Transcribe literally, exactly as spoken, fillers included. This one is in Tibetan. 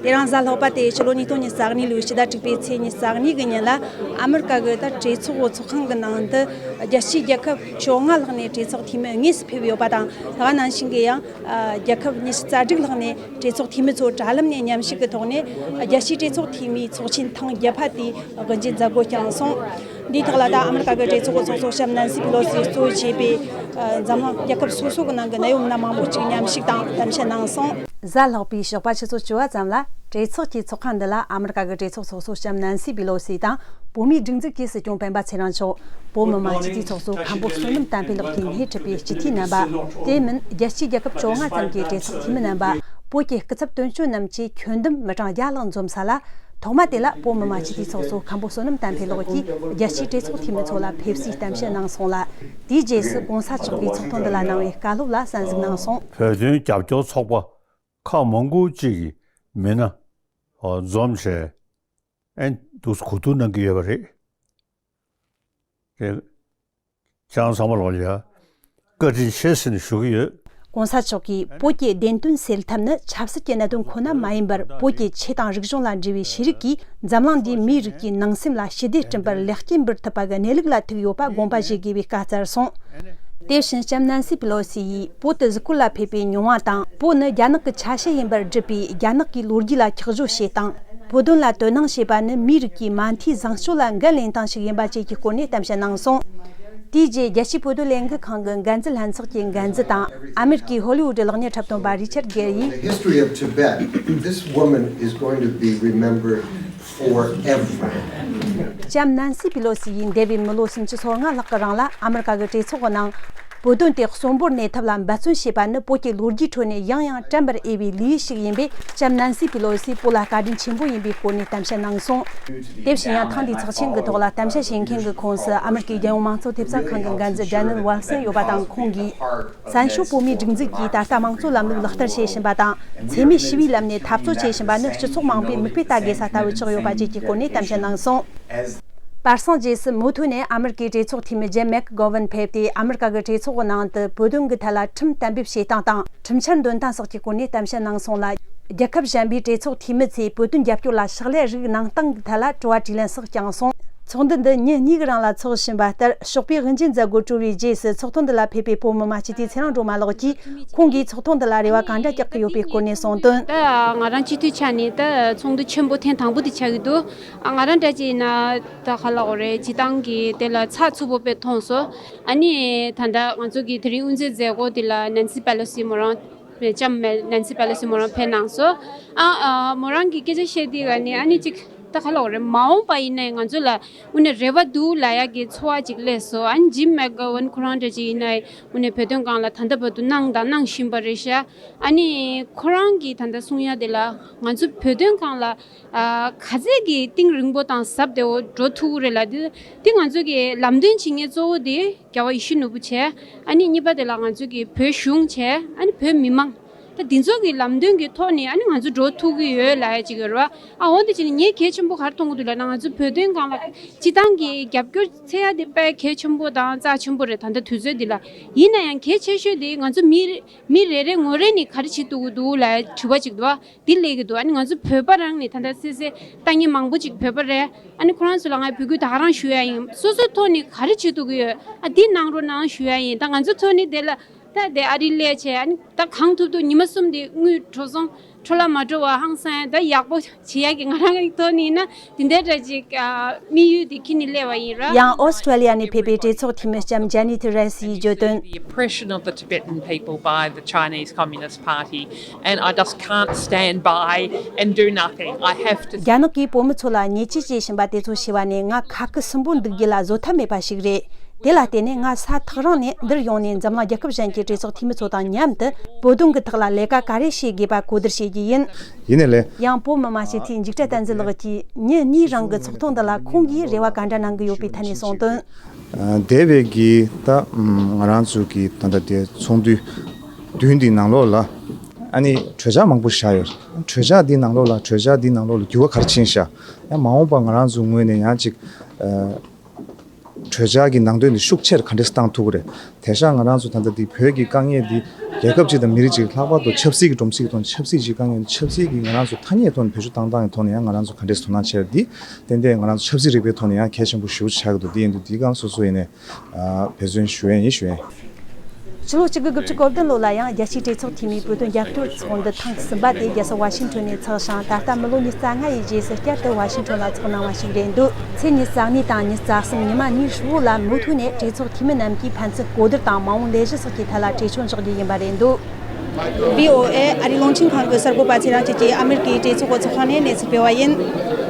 དེ་རིང་གཟའ་ལྷག་པ་སྟེ་ཕྱི་ལོ་ཉིས་སྟོང་ཉི་ཤུ་རྩ་གཉིས་ལོའི་ཕྱི་ཟླ་དྲུག་པའི་ཚེས་ཉི་ཤུ་རྩ་གཉིས་ཀྱི་ཉིན་ལ། ཨ་མི་རི་ཀ་གི་ད་གྲོས་ཚོགས་ཚོགས་ཁང་གི་ནང་དུ་རྒྱལ་སྤྱིའི་རྒྱལ་ཁབ་བཅོ་ལྔ་ལྷག་ནས་གྲོས་ཚོགས་འཐུས་མི་དངོས་སུ་ཕེབས་ཡོད་པ་དང་། དེ་ག་ནང་བཞིན་གྱི་ཡང་རྒྱལ་ཁབ་ཉི་ཤུ་རྩ་དྲུག་ལྷག་ནས་གྲོས་ཚོགས་འཐུས་མི་ཚོ་དྲ་ལམ་ནས་མཉམ་ཞུགས་ཀྱི་ཐོག་ནས་རྒྱལ་སྤྱིའི་གྲོས་ཚོགས་འཐུས་མིའི་ཚོགས་ཆེན་ཐེངས་བརྒྱད་པ་དེའི་དབུ་འབྱེད་མཛད་སྒོ་བསྐྱངས་སོང་། འདིའི་ཐོག་ལ་ད་ཨ་མི་རི་ཀ་གི་གྲོས་ཚོགས་ཚོགས་གཙོ་ལྕམ་ནན་སི་པི་ལོ་སི་གཙོ་བྱས་པའི་འཛམ་གླིང་རྒྱལ་ཁབ་སོ་སོ་གི་ནང་གི་གནད་ཡོད་མི་སྣ་མང་པོ་ཅིག་མཉམ་ཞུགས་དང་གཏམ་བཤད་གནང་སོང་། གཟའ་ལྷག་པའི་ཞོགས་པ་ཆུ་ཚོད་བཅུ་པ་ཙམ་ལ་གྲོས་ཚོགས་ཀྱི་ཚོགས་ཁང་འདི་ལ་ཨ་མི་རི་ཀ་གི་གྲོས་ཚོགས་ཚོགས་གཙོ་ལྕམ་ནན་སི་པི་ལོ་སི་དང་། བོད་མིའི་སྒྲིག་འཛུགས་ཀྱི་སྲིད་སྐྱོང་སྤེན་པ་ཚེ་རིང་མཆོག་བོད་མི་མང་སྤྱི་འཐུས་ཚོགས་གཙོ་མཁན་པོ་བསོད་ནམས་བསྟན་འཕེལ་ལགས་ཀྱིས་སྣེ་ཁྲིད་པའི་སྤྱི་འཐུས་རྣམ་པ། དེ་མིན་རྒྱལ་སྤྱིའི་རྒྱལ་ཁབ་བཅོ་ལྔ་ཙམ་གྱི་གྲོས་ཚོགས་འཐུས་མི་རྣམ་པ། བོད་ཀྱི་སྐུ་ཚབ་དོན་གཅོད་རྣམས་ཀྱིས་ཁྱོན་བསྡོམས་མི་གྲངས་བརྒྱ་ལྷག་འཛོམས་ས་ལ། ཐོག་མ་དེ་ལ་བོད་མི་མང་སྤྱི་འཐུས་ཚོགས་གཙོ་མཁན་པོ་བསོད་ནམས་བསྟན་འཕེལ་ལགས་ཀྱིས་རྒྱལ་སྤྱིའི་གྲོས་ཚོགས་འཐུས་མི་ཚོ་ལ་ཕེབས་བསུའི་གཏམ་བཤད་གནང་སོང་ལ། དེའི་རྗེས་སུ་༸གོང་ས་མཆོག་གིས་ཚོགས་ཐེངས་འདི་ལ་གནང་བའི་བཀའ་སློབ་ལ་གསན་གཟིགས་གནང་སོང་། བོད་དོན་རྒྱབ་སྐྱོར་ཚོགས་པ་ཁག་མང་པོ་ཅིག་གི་མི་སྣ་འཛོམས་བྱས། ཨན་དུ་གོ་བསྡུར་གནང་གི་ཡོད་པ་རེད། དེ་ལྕམ་ཚང་མ་ལོག་ལ་ཡ་བཀའ་དྲིན་ཆེ་ཟེར་ནས་ཞུ་གི་ཡོད། ༸གོང་ས་མཆོག་གིས་བོད་ཀྱི་བདེན་དོན་སེལ་ཐབས་ནི་ཆབ་སྲིད་ཀྱི་གནད་དོན་ཁོ་ན་མ་ཡིན་པར། བོད་ཀྱི་ཆོས་དང་རིག་གཞུང་ལ་འབྲེལ་བའི་ཤེས་རིག་གིས་འཛམ་གླིང་འདིའི་མིའི་རིགས་ཀྱི་ནང་སེམས་ལ་ཞི་བདེ་བསྐྲུན་པར་ལེགས་སྐྱེས་འབུལ་ཐུབ་པ་གི་གནས་ལུགས་ལ་ཐུག་ཡོད་པ་དགོངས་པ་བཞེས་དགོས་པའི་བཀའ་སྩལ་སོང་། དེ་བཞིན་ལྕམ་ནན་སི་པི་ལོ་སི་ཡིས་བོད་དུ་གཟིགས་སྐོར་ལ་ཕེབས་པའི་མྱོང་བ་དང་། བོད་ནི་རྒྱ་ནག་གི་ཆ་ཤས་ཡིན་པར་བསྒྲུབས་པའི་རྒྱ་ནག་གི་ལོ་རྒྱུས་ལ་འཁྱོག་བརྗོད་བྱས་དང་། བོད་དོན་ལ་དོ་སྣང་བྱས་པ་ནི་མིའི་རིགས་ཀྱི་མ་མཐའི་བཟང་སྤྱོད་ལ་འགན་ལེན་སྟངས་ཤིག་ཡིན་པ་བཅས་ཀྱི་སྐོར་ནས་གཏམ་བཤད་གནང་སོང་། དེའི་རྗེས་རྒྱལ་སྤྱིའི་བོད་དོན་ལས་འགུལ་ཁང་གི་འགན་འཛིན་ལྷན་ཚོགས་ཀྱི་འགན་འཛིན་དང་། ཨ་མེ་རི་ཀའི་ཧོ་ལི་ཝུད་གློག་བརྙན་འཁྲབ་སྟོན་པ་རི་ཆར་གེར་ཡིས། The history of Tibet, this woman is going to be remembered forever. ལྕམ་ནན་སི་པི་ལོ་སི་ཡིས་འདས་པའི་མི་ལོ་སུམ་ཅུ་སོ་ལྔ་ལྷག་གི་རིང་ལ་ཨ་མེ་རི་ཀ་གི་གྲོས་ཚོགས་ཀྱི་ནང་། བོད་དོན་དེ་གསོན་པོར་གནས་ཐབས་ལ་འབད་བརྩོན་བྱས་པ་ནི་བོད་ཀྱི་ལོ་རྒྱུས་ཁྲོད་ནས་ཡང་ཡང་དྲན་པར་འོས་པའི་ལེའུ་ཞིག་ཡིན་པས། ལྕམ་ནན་སི་པི་ལོ་སིས་བོད་ལ་བཀའ་དྲིན་ཆེན་པོ་ཡིན་པའི་སྐོར་ནས་གཏམ་བཤད་གནང་སོང་། དེ་བཞིན་ཡང་ཐེངས་འདིའི་ཚོགས་ཆེན་གྱི་ཐོག་ལ་གཏམ་བཤད་བྱེད་མཁན་གྱི་ཁོངས་སུ་ཨ་མེ་རི་ཀའི་རྒྱལ་ཡོངས་མང་གཙོ་ཐེབས་རྩ་ཁང་གི་འགན་འཛིན་ཌེ་ནེལ་ཝལ་སན་ཡོད་པ་དང་། ཁོང་གིས། བཙན་བྱོལ་བོད་མིའི་སྒྲིག་འཛུགས་ཀྱིས་ད་ལྟ་དམངས་གཙོའི་ལམ་ལུགས་ལག་བསྟར་བྱེད་བཞིན་པ་དང་། འཚེ་མེད་ཞི་བའི་ལམ་ནས་འཐབ་རྩོད་བྱེད་བཞིན་པ་ནི་སྤྱི་ཚོགས་མང་པོས་མིག་དཔེ་ལྟ་དགོས་ས་ལྟ་བུ་ཆགས་ཡོད་པ་བཅས་ཀྱི་སྐོར་ནས་གཏམ་བཤད་གནང་སོང་། པར་སང་རྗེས་སུ་མུ་མཐུད་ནས་ཨ་མེ་རི་ཀའི་གྲོས་ཚོགས་འཐུས་མི་ཇིམ་མེག་གྷོ་ཝན་ཕེབས་ཏེ། ཨ་མེ་རི་ཀ་གི་གྲོས་ཚོགས་ཀྱི་ནང་དུ་བོད་དོན་གྱི་ཐད་ལ་ཁྲིམས་གཏན་འབེབས་བྱེད་སྟངས་དང་། ཁྲིམས་འཆར་འདོན་སྟངས་སོགས་ཀྱི་སྐོར་ནས་གཏམ་བཤད་གནང་སོང་ལ། རྒྱལ་ཁབ་གཞན་པའི་གྲོས་ཚོགས་འཐུས་མི་ཚོས་བོད་དོན་རྒྱབ་སྐྱོར་ལ་ཕྱག་ལས་རིགས་གནང་སྟངས་ཀྱི་ཐད་ལ་དྲི་བ་དྲིས་ལན་སོགས་བསྐྱངས་སོང་། ཚོགས་འདུ་འདི་ཉིན་གཉིས་ཀྱི་རིང་ལ་འཚོགས་བཞིན་པ་ལྟར། ཞོགས་པའི་དབུ་འབྱེད་མཛད་སྒོ་གྲོལ་བའི་རྗེས་སུ་ཚོགས་ཐེངས་འདི་ལ་ཕེབས་པའི་བོད་མི་མང་སྤྱི་འཐུས་ཚེ་རིང་སྒྲོལ་མ་ལགས་ཀྱིས། ཁོང་གིས་ཚོགས་ཐེངས་འདི་ལ་རེ་བ་གང་འདྲ་རྒྱག་གི་ཡོད་པའི་སྐོར་ནས་གསུངས་དོན། ད་ང་རང་སྤྱི་འཐུས་ཆགས་ནས་ད་ཚོགས་འདུ་ཆེན་པོ་ཐེངས་དང་པོ་དེ་ཆགས་ཀྱི་འདུག་ཨ། ང་རང་འདྲ་ཅིག་ཡིན་ན་ད་ག་ལབ་དགོས་རེད། སྤྱིར་བཏང་གི་དེ་ལ་ཚགས་ཚུད་པོ་དཔེ་མཐོང་སོང་། ཨ་ནི་ད་ལྟ་ང་ཚོ་གི་དེ་རིང་དབུ་འབྱེད་མཛད་སྒོ་དེ་ལ་ནན་སི་པེ་ལོ་སི་མོ་རང་། ལྕམ་ནན་སི་པེ་ལོ་སི་མོ་རང་ཕེབས་གནང་སོང་། ཨ། ཨ། མོ་རང་གིས་སྐད་ཆ་བཤད་དུས་ག་ནས་ཨ་ནི་ཅིག་ད་ག་ལབ་དགོས་རེད། མ་འོངས་པ་ཡིན་ནའི་ང་ཚོ་ལ་དངོས་གནས་རེ་བ་འདུག་ལབ་ཡག་གི་ཚོར་བ་ཅིག་སླེབས་སོང་། ཨ་ནི་ཇིམ་མེག་གྷོ་ཝན་ཁོ་རང་འདྲ་ཅིག་ཡིན་ནའི་དངོས་གནས་བོད་དོན་སྒང་ལ་ད་ལྟ་བར་དུ་གནང་དང་གནང་བཞིན་པ་རེད་ཤག་ཨ་ནི་ཁོ་རང་གིས་ད་ལྟ་གསུང་ཡ་དེ་ལ་ང་ཚོ་བོད་དོན་སྒང་ལ། ཨ། ག་ཚད་ཀྱི་གཏིང་རིང་པོ་དང་ཟབ་བདེ་བོ་འགྲོ་ཐུབ་ཀྱི་རེད་ལབ་དུས། དེ་ང་ཚོ་གི་ལམ་སྟོན་བྱེད་མཁན་གཙོ་བོ་དེ་རྒྱལ་བ་ཡིད་བཞིན་ནོར་བུ་བྱས། ཨ་ནི་གཉིས་པ་དེ་ལ་ང་ཚོ་གི་བོད་གཞུང་བྱས། ཨ་ནི་བོད་མི་མང་། ད་འདི་ཚོ་གི་ལམ་སྟོན་གྱི་ཐོག་ནས་ཨ་ནི་ང་ཚོ་འགྲོ་ཐུབ་ཀྱི་ཡོད་ལབ་ཡ་ཅིག་ཡོད་རེད་བ། ཨ། འོ་དེ་བྱས་ནས་ངས་གལ་ཆེན་པོ་ག་རེ་མཐོང་གི་འདུག་ལབ་ན། ང་ཚོ་བོད་དོན་སྒང་ལ་སྤྱིར་བཏང་གི་རྒྱབ་སྐྱོར་འཚོལ་ཡ་དེ་དཔེ་གལ་ཆེན་པོ་དང་རྩ་ཆེན་པོ་རེད། ད་ལྟ་དུས་ཚོད་འདི་ལ། ཡིན་ན་ཡང་གལ་ཆེ་ཤོས་དེ་ང་ཚོ་མི་མི་རེ་རེ་ངོ་རེ་ནས་ག་རེ་བྱེད་ཐུབ་ཀྱི་འདུག་ལབ་ཡ་དྲི་བ་ཅིག་འདུག་བ། འདི་སླེབས་ཀྱི་འདུག་ཨ་ནི་ང་ཚོ་བོད་པ་རང་ནས་ད་ལྟ་སེ་སེ་ལྟ་མཁན་མང་པོ་ཅིག་བོད་པ་རེད། ཨ་ནི་ཁོ་རང་ཚོ་ལ་ང་བོད་སྐད་ད་ག་རང་ཞུ་ཡ་ཡིན། སོ་སོའི་ཐོག་ནས་ག་རེ་བྱེད་ཐུབ་ཀྱི་ཡོད། ཨ། འདི་གནང་རོགས་གནང་ཞུ་ཡ་ཡིན། ད་ང་ཚོ་ཐོག་ནས་དེ་ལ་ད་དེ་ཨ་རི་སླེབས་བྱས། ཨ་ནི་ད་གང་ཐུབ་ཐུབ་ཉི་མ་གསུམ་དེ་དངུལ་འགྲོ་སོང་འཕྲོ་བརླག་མ་འགྲོ་བ་ཧང་སང་ཡ་ད་ཡག་པོ་བྱེད་ཡ་གི་ང་རང་གི་ཐོག་ནས་ཡིན་ན་དེ་འདྲ་འདྲ་ཅིག་ཨ། དམིགས་ཡུལ་དེ་ཁྱེར་ནས་སླེབས་པ་ཡིན་ར། ཡང་ཨོ་སི་ཀྲེ་ལི་ཡ་ནས་ཕེབས་པའི་གྲོས་ཚོགས་འཐུས་མི་ལྕམ་ཇེ་ནི་ཐི་རེ་སི་ཡིས་བརྗོད་དོན། The oppression of the Tibetan people by the Chinese Communist Party, and I just can't stand by and do nothing. I have to. རྒྱ་ནག་གིས་བོད་མི་ཚོ་ལ་ཉེས་ཆད་བཅད་བཞིན་པ་དེ་ཚོ་ཤེས་པ་ནས་ང་ཁ་སྐུ་སུན་པོར་འདུག་རྒྱུ་ལ་བཟོད་ཐབས་མེད་པ་ཞིག་རེད། དེ་ལ་བརྟེན་ནས་ང་ས་ཐག་རིང་ནས་འདིར་ཡོང་ནས་འཛམ་གླིང་རྒྱལ་ཁབ་གཞན་གྱི་གྲོས་ཚོགས་འཐུས་མི་ཚོ་དང་མཉམ་དུ་བོད་དོན་གྱི་ཐོག་ལ་ལས་ཀ་ག་རེ་བྱེད་དགོས་པ་གོ་བསྡུར་བྱེད་རྒྱུ་ཡིན། ཡིན་ནའི་ལས། ཡང་བོད་མི་མང་སྤྱི་འཐུས་འཇིགས་བྲལ་བསྟན་འཛིན་ལགས་ཀྱིས་ཉིན་གཉིས་རིང་གི་ཚོགས་ཐེངས་འདི་ལ་ཁོང་གིས་རེ་བ་ག་འདྲ་གནང་གི་ཡོད་པའི་ཐད་ནས་གསུངས་དོན། ཨ། འདས་པའི་གི་ད་ང་རང་ཚོ་གི་ད་ལྟ་དེ་ཚོགས་འདུ་བདུན་འདི་ནང་ལོགས་ལ་ཨ་ནི་གྲོས་འཆར་མང་པོ་བཞག་ཡོད། གྲོས་འཆར་འདི་ནང་ལོགས་ལ་གྲོས་འཆར་འདི་ནང་ལོགས་ལ་འགྱུར་བ་ག་རེ་ཕྱིན་ཤག་ཡང་མ་འོངས་པ་ང་རང་ཚོ་ངོས་ནས་ཡང་ཅིག་ཨ། གྲོས་འཆར་གྱི་ནང་དོན་འདི་ཤུགས་ཆེར་ག་འདྲས་བཏང་ཐུབ་ཀྱི་རེད། དེང་སང་ང་རང་ཚོ་ད་ལྟ་འདི་བོད་ཀྱི་དཀའ་ངལ་འདི་རྒྱལ་ཁབ་ཅིག་དང་མི་རིགས་ཅིག་ལྷག་པར་དུ་ཆབ་སྲིད་ཀྱི་སྒྲོམ་གཞི་གི་ཐོག་ནས་ཆབ་སྲིད་ཀྱི་དཀའ་ངལ་འདི་ཆབ་སྲིད་ཀྱི་ང་རང་ཚོ་ཐ་སྙད་ཐོག་ནས་བེད་སྤྱོད་བཏང་སྟངས་ཀྱི་ཐོག་ནས་ཡང་ང་རང་ཚོ་ག་འདྲས་དོ་སྣང་བྱས་རེད། འདི་ཏན་ཏན་ང་རང་ཚོ་ཆབ་སྲིད་རིག་པའི་ཐོག་ནས་ཡང་གལ་ཆེན་པོ་ཞེ་པོ་ཆགས་ཀྱི་འདུག་འདི་ཡིན་དུས་འདི་གང་སོ་སོ་ཡིན་ནས་ཨ་འབད་བརྩོན་ཞུ་ཡས་ཡིན་ཞུ་ཡས། ཕྱི་ལོ་གཅིག་དགུ་དགུ་བཅུ་གོ་བདུན་ལོ་ལ་ཡང་རྒྱལ་སྤྱིའི་གྲོས་ཚོགས་འཐུས་མིའི་བོད་དོན་རྒྱབ་སྐྱོར་ཚོགས་འདུ་ཐེངས་གསུམ་པ་དེ་རྒྱལ་ས་ཝ་ཤིང་ཊོན་ནས་འཚོགས་ཤིང་། ད་ལྟ་མི་ལོ་ཉི་ཤུ་རྩ་ལྔ་ཡི་རྗེས་སུ་བསྐྱར་དུ་ཝ་ཤིང་ཊོན་ལ་འཚོགས་གནང་བ་ཞིག་རེད་འདུག་ཚེས་ཉི་ཤུ་རྩ་གཉིས་དང་ཉི་ཤུ་རྩ་གསུམ་ཉི་མ་གཉིས་ཧྲིལ་བོ་ལ་མུ་མཐུད་ནས་གྲོས་ཚོགས་འཐུས་མི་རྣམས་ཀྱིས་ཕན་ཚུན་གོ་བསྡུར་དང་མ་འོངས་ལས་གཞི་སོགས་ཀྱི་ཐད་ལ་གྲོས་ཆོད་འཇོག་རྒྱུ་ཡིན་པ་རེད་འདུག་བྷི་ཨོ་ཨེ་ཨ་རིའི་རླུང་འཕྲིན་ཁང་གི་གསར་འགོད་པ་ཚེ་རིང་སྐྱིད་ཀྱིས་ཨ་མེ་རི་ཀའི་གྲོས་ཚོགས་ཀྱི་ཚོགས་ཁང་ནས་གནས་ཚུལ་སྤེལ་བ་ཡིན།